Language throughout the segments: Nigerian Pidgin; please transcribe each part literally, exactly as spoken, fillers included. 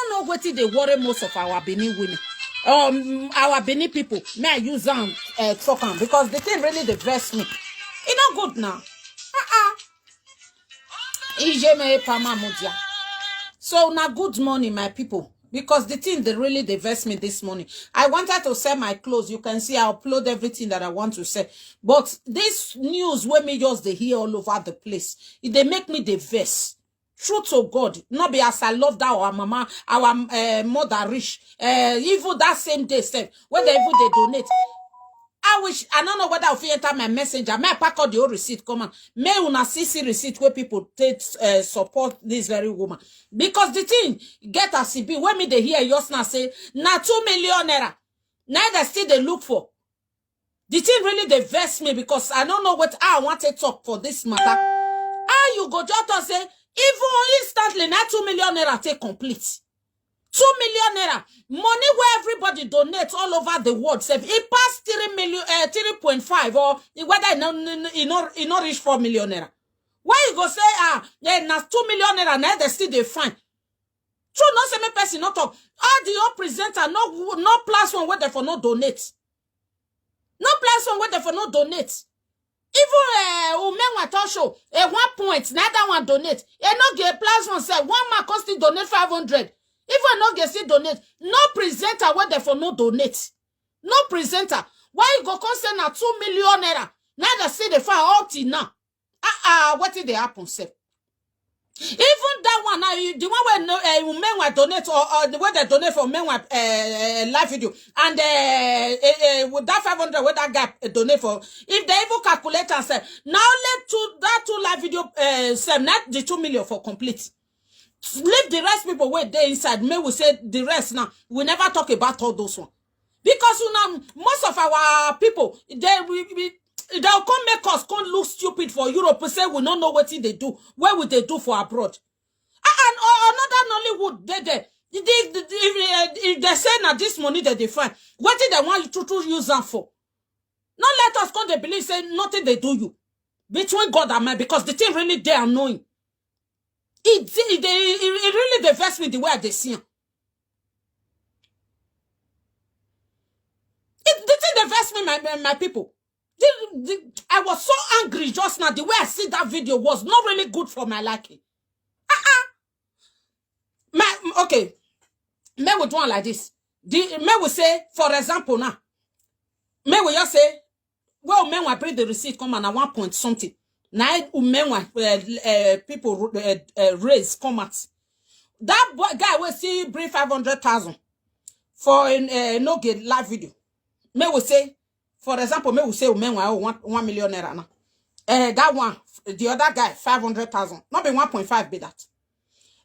I don't know wetin dey worry most of our Benin women, um, our Benin people. May I use am uh, talk am because the thing really dey vex me. E no good now. Uh-uh. Ijeme Pama Mudia. So now, good morning, my people. Because the thing they really dey vex me this morning. I wanted to sell my clothes. You can see I upload everything that I want to sell. But this news wey me just dey hear all over the place, e dey make me dey vex. True to God, not be as I love that our mama, our uh, mother rich. Uh, even that same day, sef, when they even dey donate. I wish, I don't know whether I fit enter my messenger. May I pack all the old receipt, come on. May una see see receipt where people take uh, support this very woman. Because the thing get as e be, when me dey hear just now say, na two million naira. Now they still dey look for. The thing really dey vex me because I don't know what I want to talk for this matter. How you go just talk say, even instantly, na two million naira take complete. Two million naira. Money where everybody donate all over the world. Sef, e pass three million, uh, three point five, or whether e no, no, no, e no, e no reach four million naira. Why you go say, ah, yeah, na two million naira, na they still dey find? True, no say me person no talk. All the old presenter, no, no plus one where they for no donate. No plus one where they for no donate. Even uh, Umenwa Talk Show, a one point, na that one donate. E no get plus one, say one man can still donate five hundred. Even no get still donate. No presenter where they for no donate. No presenter. Why you go come say na two million naira? Now they say they find all till now. Ah, ah, what did they happen, sef? Even that one now, you- the one where no, uh, Umenwa donate or, or the way they donate for Umenwa uh, uh, live video and uh, uh, uh, with that five hundred where that guy uh, donate for, if they even calculate and say, now let two that two live video uh, sell not the two million for complete. Leave the rest people where they inside. May we say the rest now. We never talk about all those one because you know most of our people they we, we they'll come make us come look stupid for Europe. Say we don't know what they do. Where would they do for abroad? And uh, another Nollywood they they. If, if, if they say now this money that they find, what did they want you to, to use them for? Not let us come they believe say nothing they do you between God and man because the thing really they annoying. It it, they, it, it really they vex me the way they see him. It the thing they vex me, my my, my people. The, the, I was so angry just now. The way I see that video was not really good for my liking. Uh-uh. My okay. May we do one like this. The may we say, for example, now. May we just say, well, men will bring the receipt come and at one point something. Now men will uh, uh, people uh, uh, raise come out. That boy, guy will see bring five hundred thousand for an uh, no get live video. May we say, for example, may we say men will one one million naira now. Uh, that one, the other guy five hundred thousand. Not be one point five be that.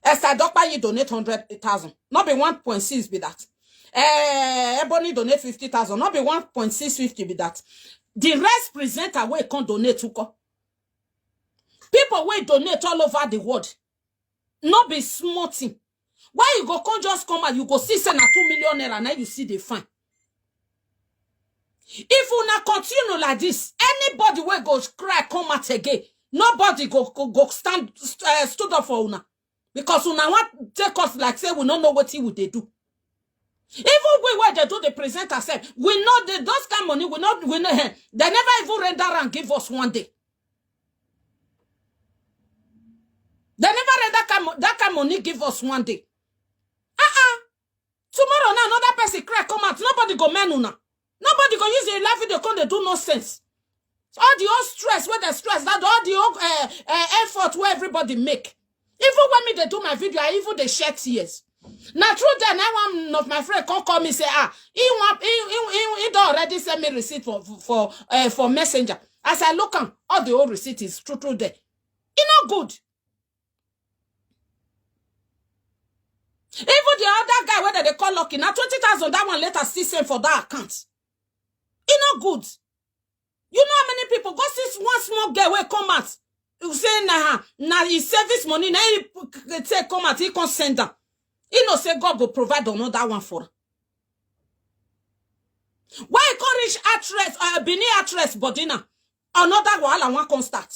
Esther Dokpayi donate hundred thousand. Not be one point six be that. Uh, Ebony donate fifty thousand. Not be one point six fifty be that. The rest presenter wey come donate to call. People wey donate all over the world. Not be small thing. Why you go come just come out, you go see say na two million naira now you see the fine. If una continue like this, anybody wey go cry come out again, nobody go go, go stand uh, stood up for una because una want take us like say we no know what we dey do. Even we where they do the presenter sef, we know the those kind money we not we know eh, they never even render and give us one day. They never render that kind, mo- that kind money give us one day. Uh-uh. Tomorrow now another person cry come out. Nobody go men una. Nobody go use a live video come they do nonsense. All the old stress where they stress that all the old uh, uh, effort where everybody make. Even when me they do my video, I even they shed tears. Now true then I one of my friend come call me say ah he want he he he, he don already send me receipt for for uh, for messenger. As I look am, all the old receipt is true true there. E no good. Even the other guy whether they call lucky now twenty thousand that one later still send for that account. E no good. You know how many people go see one small girl wey come out you say na her na his service money na he p- k- take come out he come send am. He know say God go provide another one for am. Why he come reach actress uh, Benin actress body now? Another wahala wan come start.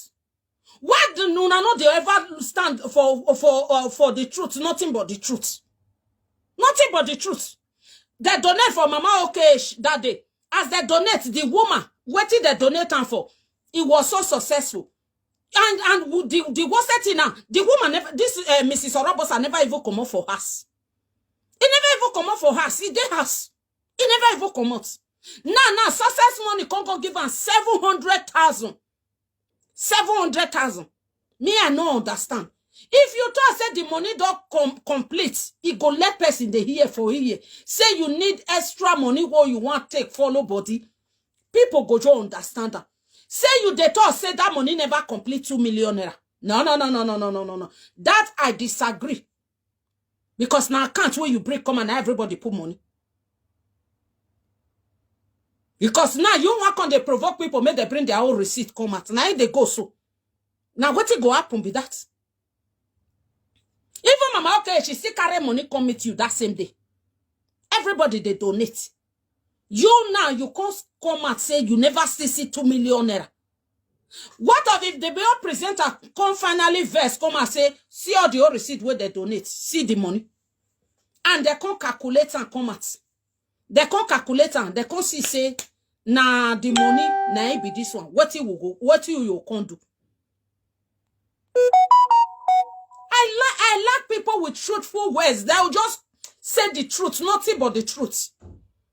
Why do una no dey ever stand for for uh, for the truth, nothing but the truth? Nothing but the truth. They donate for Mama Okesh that day. As they donate, the woman, wetin they donate am for, it was so successful. And and the the worst thing now, the woman never, this uh, Missus Orobosa never even come up for house. He never even come up for house. He dey house. He never even come out. Now now success money come go give am seven hundred thousand. Seven hundred thousand. Me, I no understand. If you talk say the money don't com complete, it go let person dey hear for here. Say you need extra money what you want take follow body. People go just understand that. Say you dey talk say that money never complete two million naira. No, no, no, no, no, no, no, no, no. That I disagree. Because now account where you bring come and everybody put money. Because now you want come they provoke people, make they bring their own receipt come out. Now they go so. Now what it go happen be that? Even Mama okay, she still carry money come meet you that same day. Everybody they donate. You now you come come out say you never see see two million naira. What of if the bill presenter come finally verse come and say see all the old receipt where they donate, see the money, and they come calculate and come out. They come calculate and they come see say na the money na it be this one. What you will go? What you you can do? I like I like people with truthful words. They'll just say the truth, nothing but the truth.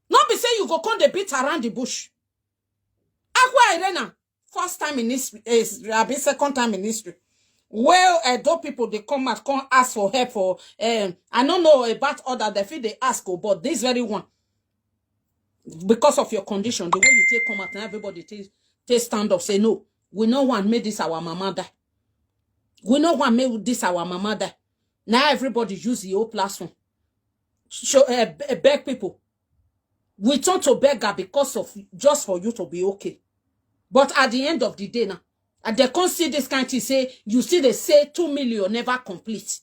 Not be say you go come the beat around the bush. Aqua Irena, first time in history, is I be second time in history. Well, uh, though people they come out, come ask for help for um, I don't know about other they feel they ask, oh, but this very one, because of your condition, the way you take come out, now everybody take take stand up, say no, we no one made this our mama die. We no one made this our mama die. Now everybody use the whole platform. So uh, beg people. We turn to beggar because of just for you to be okay. But at the end of the day now, and they can't see this kind thing say you see they say two million never complete.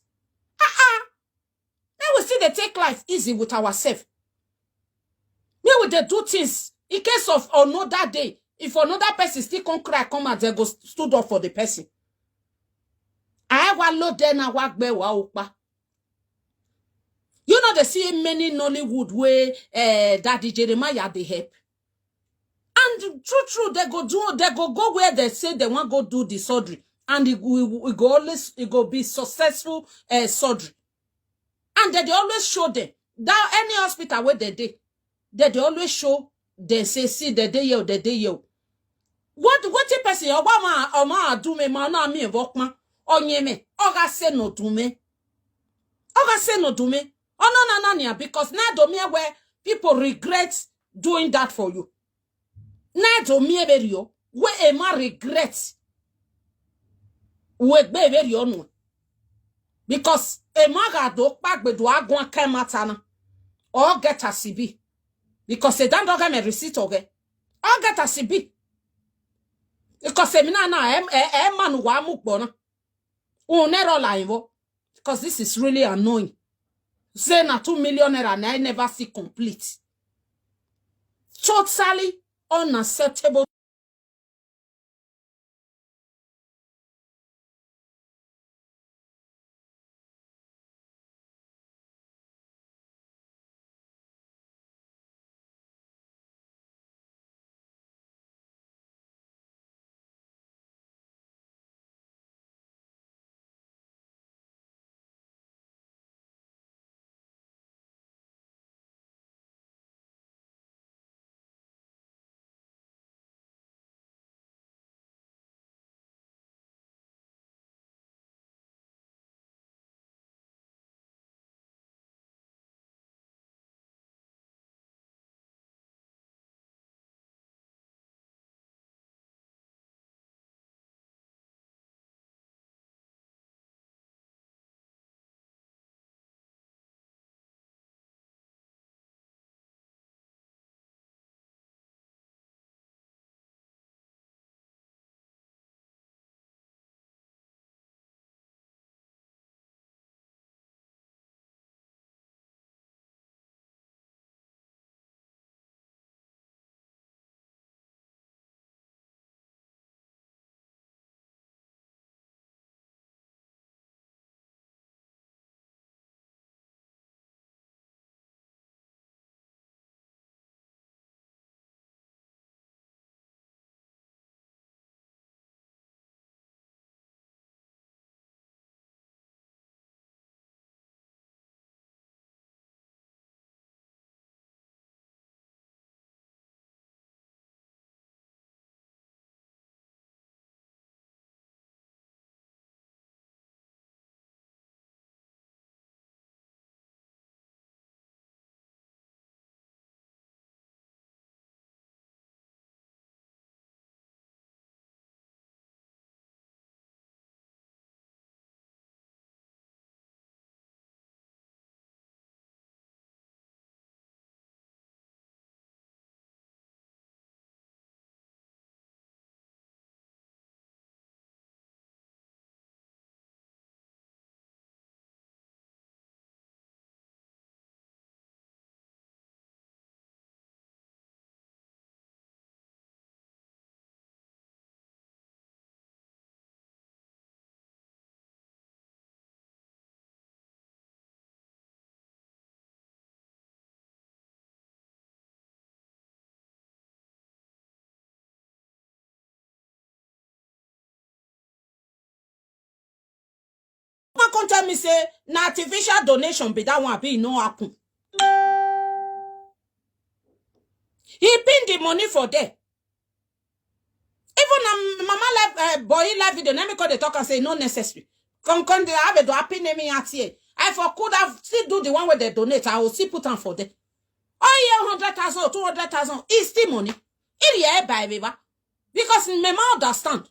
Ah ah. Then we still they take life easy with ourselves. May we they do things in case of another day. If another person still come cry, come out, they go stood up for the person. I wa lo then I wa gbe wa opa. You know they see many Nollywood where uh, Daddy Jeremiah they help. And true, true, they go do, they go go where they say they want go do the surgery, and it, go- it go always it go be successful uh, surgery. And they, they always show them that any hospital where they dey, they, they always show they say see the day here, the day here. What what the person? Oh, mama, oh, ma do me, ma na me work ma. Oh, nye me. Oh, I say no do me. Oh, I say no do me. Oh no no no no, because now do me where people regret doing that for you. Now do me very you where a man regret. We be very you no. Because a man got do back be do I go and come out na. Or get a C B. Because they don't get me receipt okay. Or get a C B. Because a man na em em man wa mu gbona. Unero la invo. Because this is really annoying. Say na two million naira and I never see complete. Totally unacceptable. Come tell me say na artificial donation be that one, be e no happen. He pin the money for there. Even na mama live, uh, boy live video, let me call the talk and say no necessary. Come, come, they have a do happy naming at here. I for could have still do the one where they donate. I will still put am for there. Oh yeah, hundred thousand or two hundred thousand is still money. It yeah by river because me ma understand.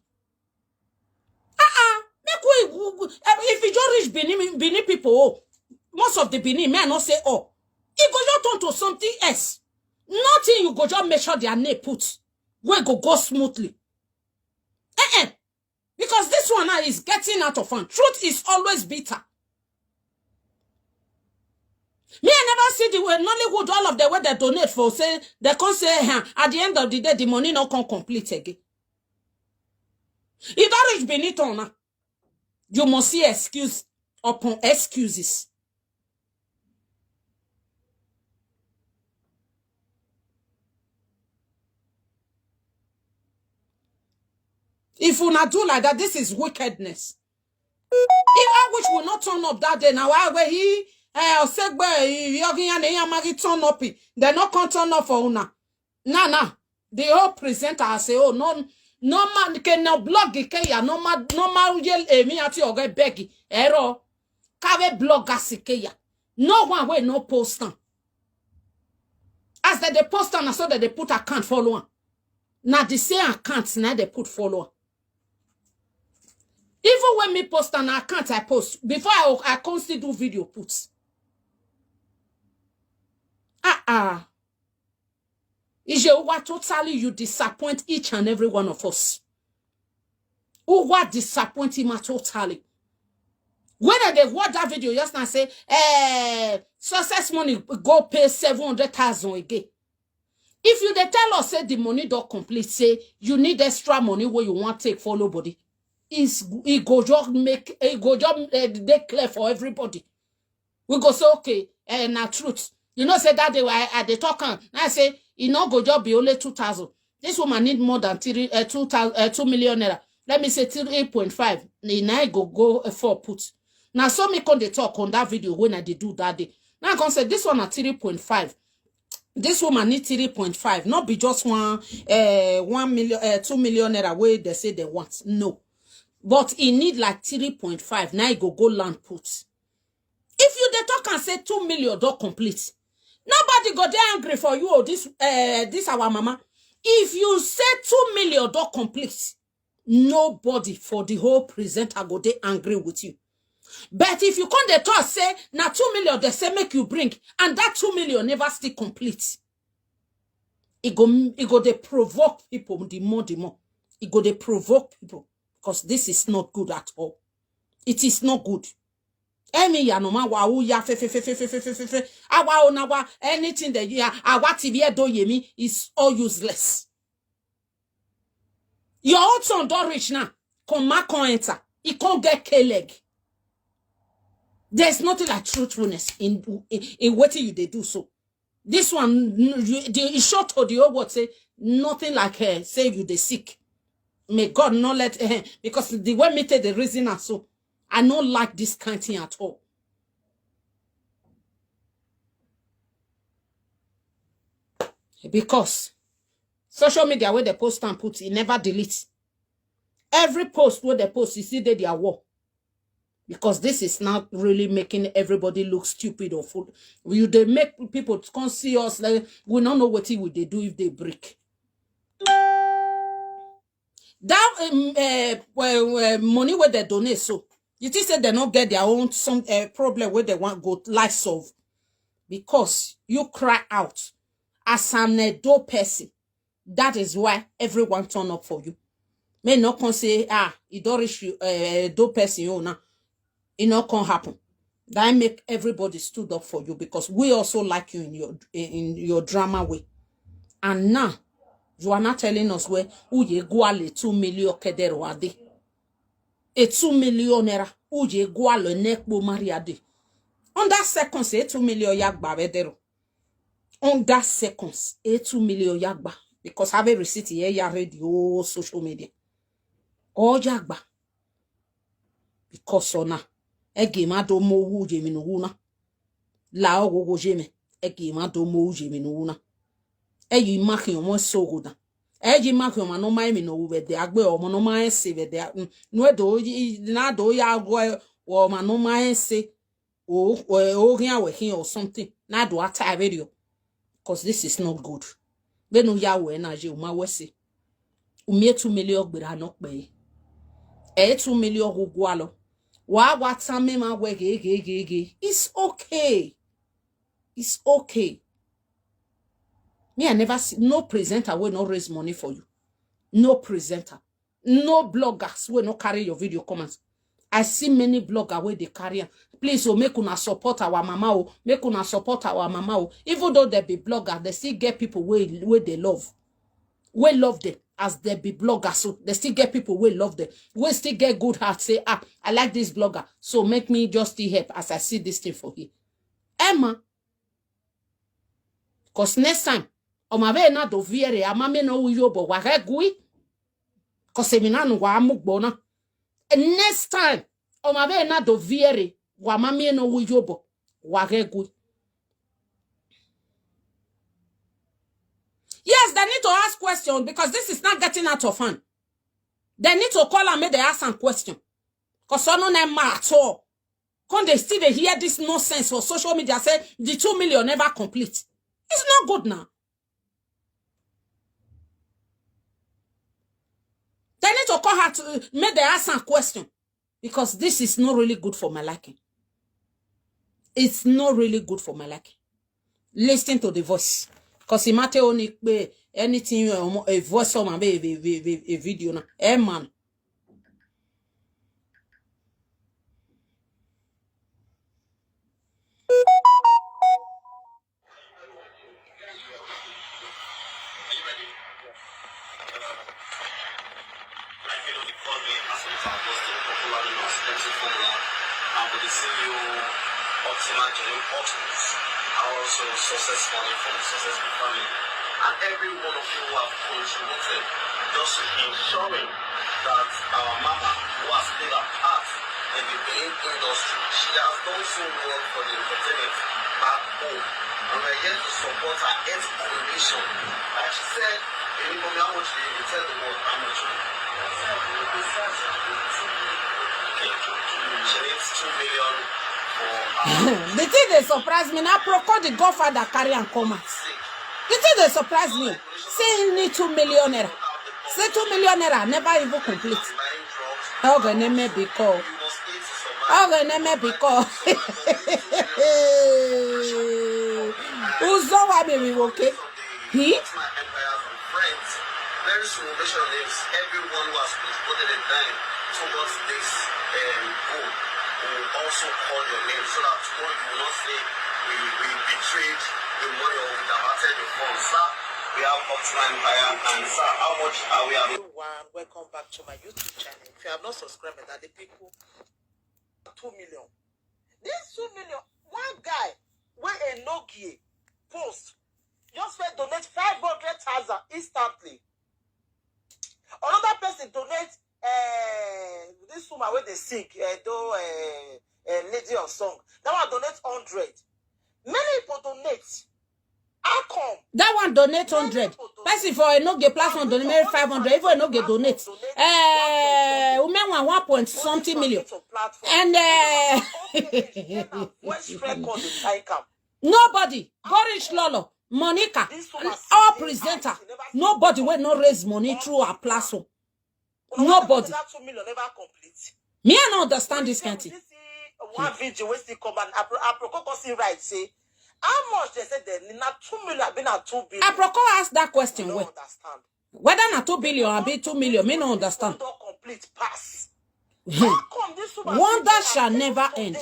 Uh-uh. Make we, we, we, eh, if you just reach Benin, Benin people, oh, most of the Benin men not say oh, it go just turn to something else. Nothing you go just make sure their name put where go go smoothly. Eh eh. Because this one now is getting out of hand. Truth is always bitter. Me, I never see the way Nollywood, all of the way they donate for, say, they can't say, huh, at the end of the day, the money not come complete again. It don't reach Benito now. You must see excuse upon excuses. If una do like that, this is wickedness. If I wish will not turn up that day, now I where he, eh, Osegbe, Yogi and Yamagi turn up, eh, they not come turn up for una. Nah, nah. The whole presenter I say, oh no, no man can no blog ke ya, no man, no man yell emi ati oge begi, ero, kave blog asike ya. No one way no post am. As that they post am, so that they put account follow am. Now the same account now they put follow am. Even when me post an account, I post before I, I come still do video put. Ah ah. Ije Uwa, totally you disappoint each and every one of us. Uwa disappoint him totally. When I dey watch that video just now say, eh, success money go pay seven hundred thousand again. If you dey tell us say the money don complete, say you need extra money wey you wan take follow body, is e go just make e go just eh, dey clear for everybody. We go say okay, eh, na truth. You know say that day I, I dey talk am. I say e no go just be only two thousand. This woman need more than three uh, two thousand uh, two million naira. Let me say three point five. Na e go go uh, four put. Now so me come dey talk on that video when I dey do that day. Now I come say this one na three point five. This woman need three point five, not be just one uh, one million uh, two million naira wey they say they want. No. But e need like three point five. Now e go go land put. If you dey talk and say two million don complete, nobody go dey angry for you or this uh, this our mama. If you say two million don complete, nobody for the whole presenter go dey angry with you. But if you come dey talk say na two million they say make you bring, and that two million never still complete, e go e go dey provoke people the more the more. E go dey provoke people because this is not good at all. It is not good. Emi ya no ma wa u ya fe fe fe fe fe fe fe fe fe. Awa o na wa anything that you are awa T V do yemi is all useless. Your own son don reach now. Come ma come enter. He can't get K leg. There's nothing like truthfulness in in, in what you they do so. This one, n- you, the, it short to the whole world say nothing like her. Say you they sick. May God not let her because the way me take the reason and so I don't like this kind thing at all. Because social media where they post and put, it never delete. Every post where they post, you see they their war. Because this is not really making everybody look stupid or fool. You they make people come see us like we don't know what he would they do if they break. That um, uh, well, uh, money where they donate, so you think say they not get their own some uh, problem where they want go life solve because you cry out as an adult person. That is why everyone turn up for you. May not come say ah, it don't reach you uh, adult person you now. It not come happen. That make everybody stood up for you because we also like you in your in your drama way. And now you are not telling us where uye guale two million kedero ade. A two million naira uye guale nekbo mariade. On that second say two million yagba bedero. On that seconds a two million yagba because have a receipt here ya ready oh social media. Oh yagba. Because ona Ege ma do mo wu je mi no wu na. La o go go je me. Ege ma do mo wu je mi no wu na. Eyi ma ki o mo so go da. Eyi ma ki o ma no ma mi no wu be de agbe o mo no ma e se be de. Mm. No e do yi na do ya go e o ma no ma e se. O o o hin awe hin or something. Na do ata video. Because this is not good. Be no ya we na je o ma we se. Umie two million gbera no pe. E two million go gwa lo. Wa wa tan me ma we ge ge ge ge. It's okay. It's okay. Me, I never see no presenter will not raise money for you. No presenter. No bloggers will not carry your video comments. I see many bloggers where they carry am. Please, oh, make una support our mama, oh, make una support our mama, oh. Even though they be bloggers, they still get people where, where they love. We love them as they be bloggers, so they still get people we love them. We still get good heart, say, "Ah, I like this blogger, so make me just still help as I see this thing for here." Emma, because next time, o ma be na do viere, ama me no wu yo bo wa he gui. Because me na no wa mu gbo na. And next time, o ma be na do viere, wa ma me no wu yo bo wa he gui. Yes, they need to ask questions because this is not getting out of hand. They need to call and make they ask some question. Because I don't know at all. Come they still they hear this nonsense for social media say the two million never complete. It's not good now. They need to call her to, uh, make they ask some question because this is not really good for my liking. It's not really good for my liking. Listen to the voice. Because it matter only pay anything you, um, a voice on my baby, a video now. Eh, man. I've been on the Podme as a popularly known as M C Formula, and with the C E O, Optima Jerome Autos, and also Success Money from the Successful family. And every one of you who have contributed just to ensuring that our mama, who has played a part in the game industry, she has done so well for the entertainment back home. And we're here to support her eighth coronation. Like she said, you know how much you tell the world how much you. She needs two million for her. The thing they surprise me now, Procol the Godfather carry and come out. The thing they surprise me, say he need two million naira. Say two million naira never even complete. How can they make be call? How can they make be call? Uzo wa be we okay? He? Very soon, mention names. Everyone who has contributed a dime towards this, um, goal will also call your name so that tomorrow you will not say we, we betrayed the money or we diverted the funds. Sir, we have Optima Empire, and sir, how much are we having? Everyone, welcome back to my YouTube channel. If you have not subscribed, that the people two million. This two million, one guy wey Enogie post just fit donate five hundred thousand instantly. Another person donate, eh, this woman wey dey sing, eh, though, eh, eh, lady of song. That one donate hundred. Many people donate. How come? That one donate hundred. Person for Enogie platform donate five hundred. Even Enogie donate. Eh, women one, one point something million. And, eh, voice record dey thank am. Nobody. Boris Lolo, Monica, all presenter. Nobody will not raise money through our platform. Nobody. That two million never complete. Me, I don't understand this kind of thing. This one video wey still come and Apro-, Aproko come still write say how much they say they need na two million, abi na two billion. Aproko ask that question. We don't understand. Whether na two billion or be two million, me no understand. Don complete pass. How come this woman Wonder shall never end.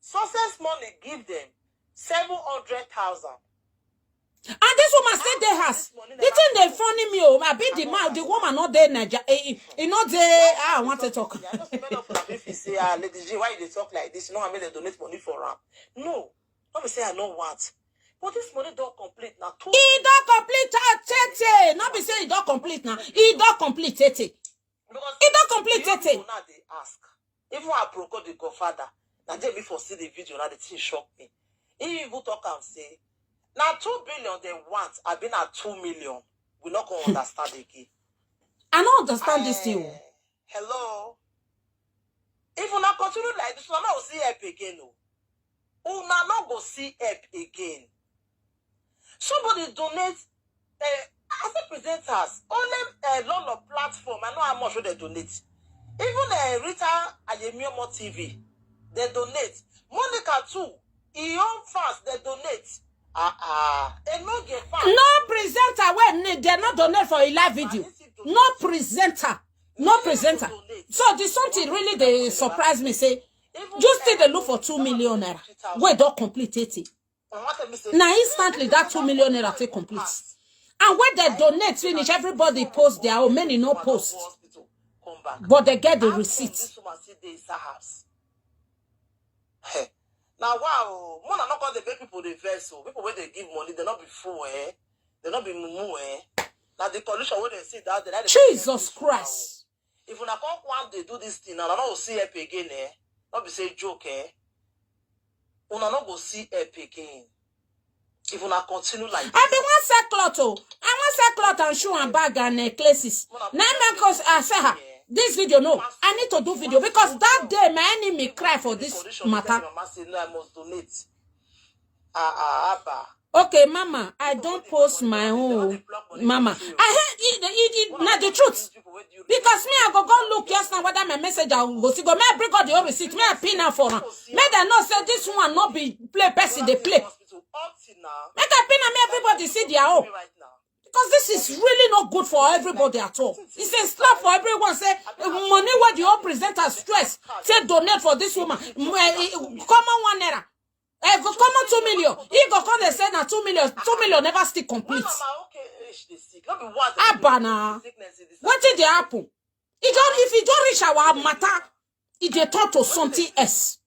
Success money give them seven hundred thousand. And this woman still dey house. The thing dey funny me, oh, I be the man, the woman not there, Niger. Eh, eh, eh, not there. Ah, I want to talk. I know say many of una fit say, "Ah, Lady G, why you dey talk like this? You know how many they donate money for am?" No, no be say I no want. But this money don complete now. Two E don complete, ah, tete. No be say e don complete now. E don complete, tete. Because e don complete, tete. Now they ask. Even Aproko the Godfather, Na there me for see the video, na the thing shock me. He even talk am say, na two billion they want, I been at two million. We not gonna understand again. I no understand this thing o. Eh, hello. If una continue like this, una no go see help again o. Una no go see help again. Somebody donate. Uh, as a presenters, only a lot of platform. I know how much they donate. Even uh, Rita Ayemiomo T V, they donate. Monica too, her own fans, they donate. Ah ah, they no get fans. No presenter wey need, they no donate for a live video. No presenter. No presenter. So the something really dey surprise me say you still dey look for two million naira wey don complete eighty. Na instantly that two million naira take complete. And when they donate finish, everybody post their own, many no post. But they get the receipt. Now wow, more than not call the big people they vex. So people when they give money, they not be fool, eh? They not be mumu, eh? Now the collusion where they see that they like Jesus Christ. If una come one day do this thing, and I no go see help again, eh? Not be say joke, eh? Una no go see help again. If una continue like I be one set cloth o. I one set cloth and shoe and bag and necklaces. Na im make us I say ha, this video no. I need to do video because that day my enemy cry for this matter. Mama say no, I must donate. Ah ah, Abba. Okay, mama, I don't post my own. Mama, I hear it, it, it, not the truth. Because me, I go go look yes now whether my message I go see go. May I bring out the whole receipt? May I pin her for her? May they not say this one not be play person they play. Make I pin her, may everybody see their own. Because this is really not good for everybody at all. It's a slap for everyone. Say money what the whole presenter stress. Say donate for this woman. Mm, eh, eh, common one naira. Eh, go common two million. He go come and say na two million. Two million never still complete. Abana. What did they happen? It don't, if it don't reach our matter, it dey turn to something else.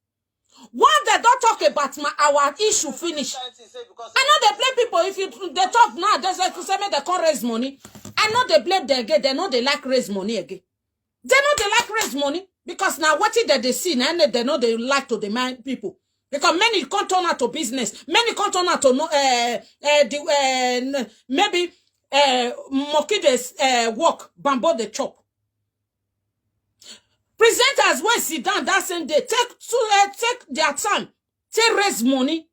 One they don't talk about my our issue finish. I know they blame people if you they talk now, they say to say make they can't raise money. I know they blame them again. They know they like raise money again. They know they like raise money because now what did they see? And they know they like to demand people because many can't turn out to business. Many can't turn out to no uh, uh, the, uh, maybe uh, monkey they uh, work, bamboo the chop. Presenters wey sit down that same day take to uh, take their time, take raise money.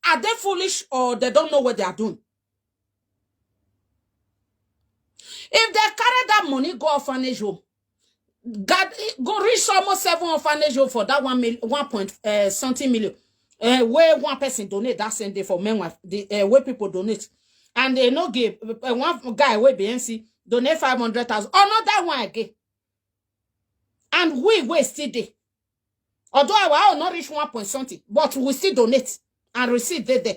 Are they foolish or they don't know what they are doing? If they carry that money go orphanage home, God go reach almost seven orphanage home for that one mil, one point uh, something million. Uh, where one person donate that same day for men wife, the uh, way people donate, and they no give uh, one guy wey be N C donate five hundred thousand. Another one again. And we we still dey. Although our own not reach one point something, but we still donate and receive dey there.